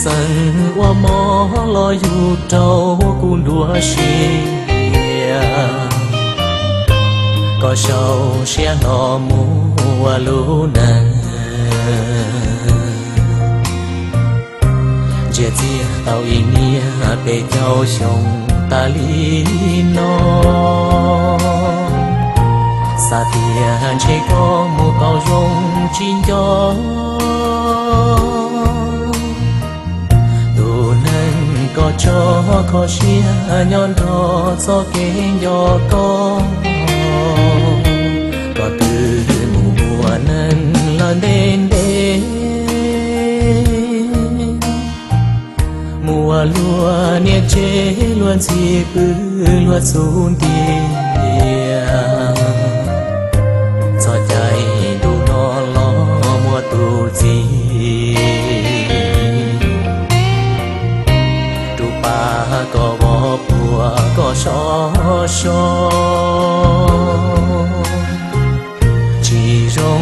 Xeeb ua mob los yug rau kuv nruab siab, koj sau siab hlo mus ua lub neej. Ntsia txiag tau ib niag peb caug xyoo tas li no, xav tias ntshe koj mus tau zoo tsis nco. Tus neeg koj tso kho siab nyob nrog txoj kev nco koj, koj twb mus ua neej lawm ntev ntev, mus ua luag niam tsev luag ntxhi pw luag xub ntiag. Txoj cai ntuj no los muaj tus txiv, tus pa koj vov puag koj sov so, tsis zoo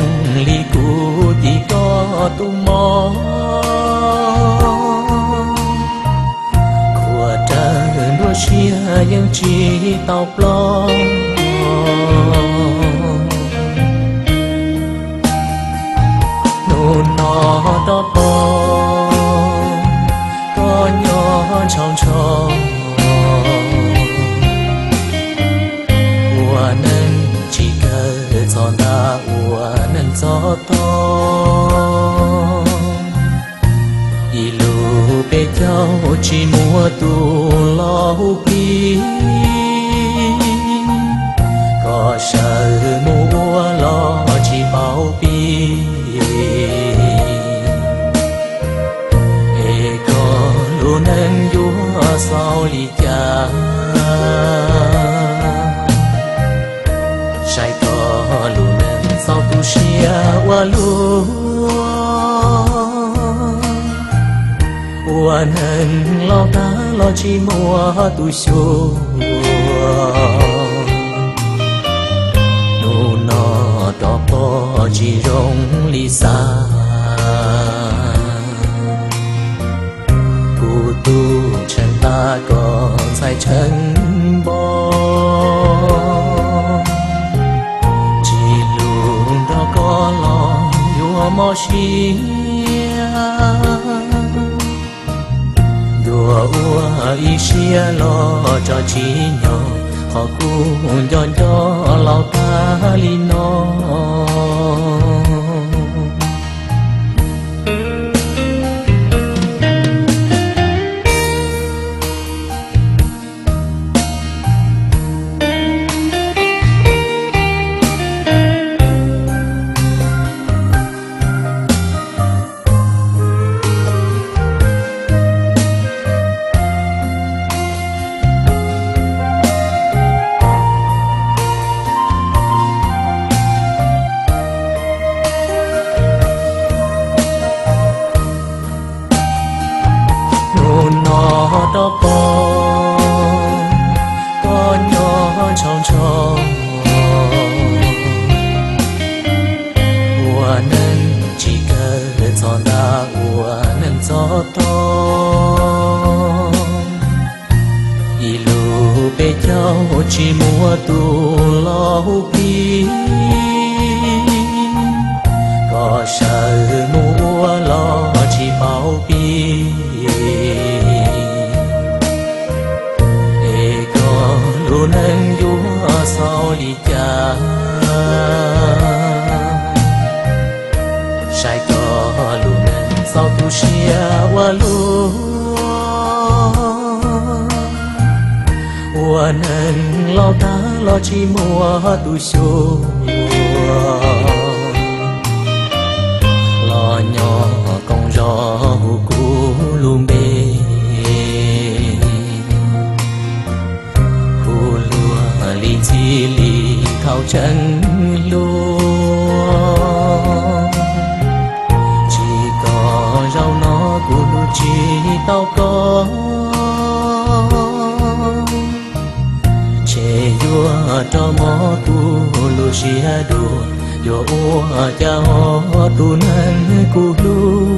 li kuv tim koj tus mob. Khuav rawv nruab siab yeej tsis tau ploj. Hnub no rov pom koj nyob ntshaus ntsho, ua neej tsis kawg txog nta ua neej txog tog. Ib lub peb caug tsis muaj tus los hu plig, koj sawv mus ua los tsis paub pib, es koj lub neej yuav xaus li cas? Saib koj lub neej txaus tu siab ua luaj, ua neeg los tag los tsis muaj tus xyuas. Hnub no rov pom tsis zoo li xav, kuv tus tsheej npab koj ntxhais tsheej npo, tsis lug nrog koj los yuav mob siab. Yuav ua ib siab los tso tsis nyog, qhov kuv nco nco laus tag li no. Hnub no rov pom koj nyob ntshaus ntsho, ua neej tsis kawg txog nta ua neej txog tog. Ib lub peb caug tsis muaj tus los hu plig, koj sawv mus ua los tsis paub pib, es koj lub neej yuav xaus li cas? Saib koj lub neej txaus tu siab ua luaj, ua neeg laus tag los tsis muaj tus xyuas. Los nyob koom zos hu kuv lub npe, hu luag li ntxhi li thaum tseem hluas. Tsis kom zaum no kuv hlub tsis tau koj, ntshe yuav rov mob kuv lub siab dua. Yuav ua cas ho tus neeg kuv hlub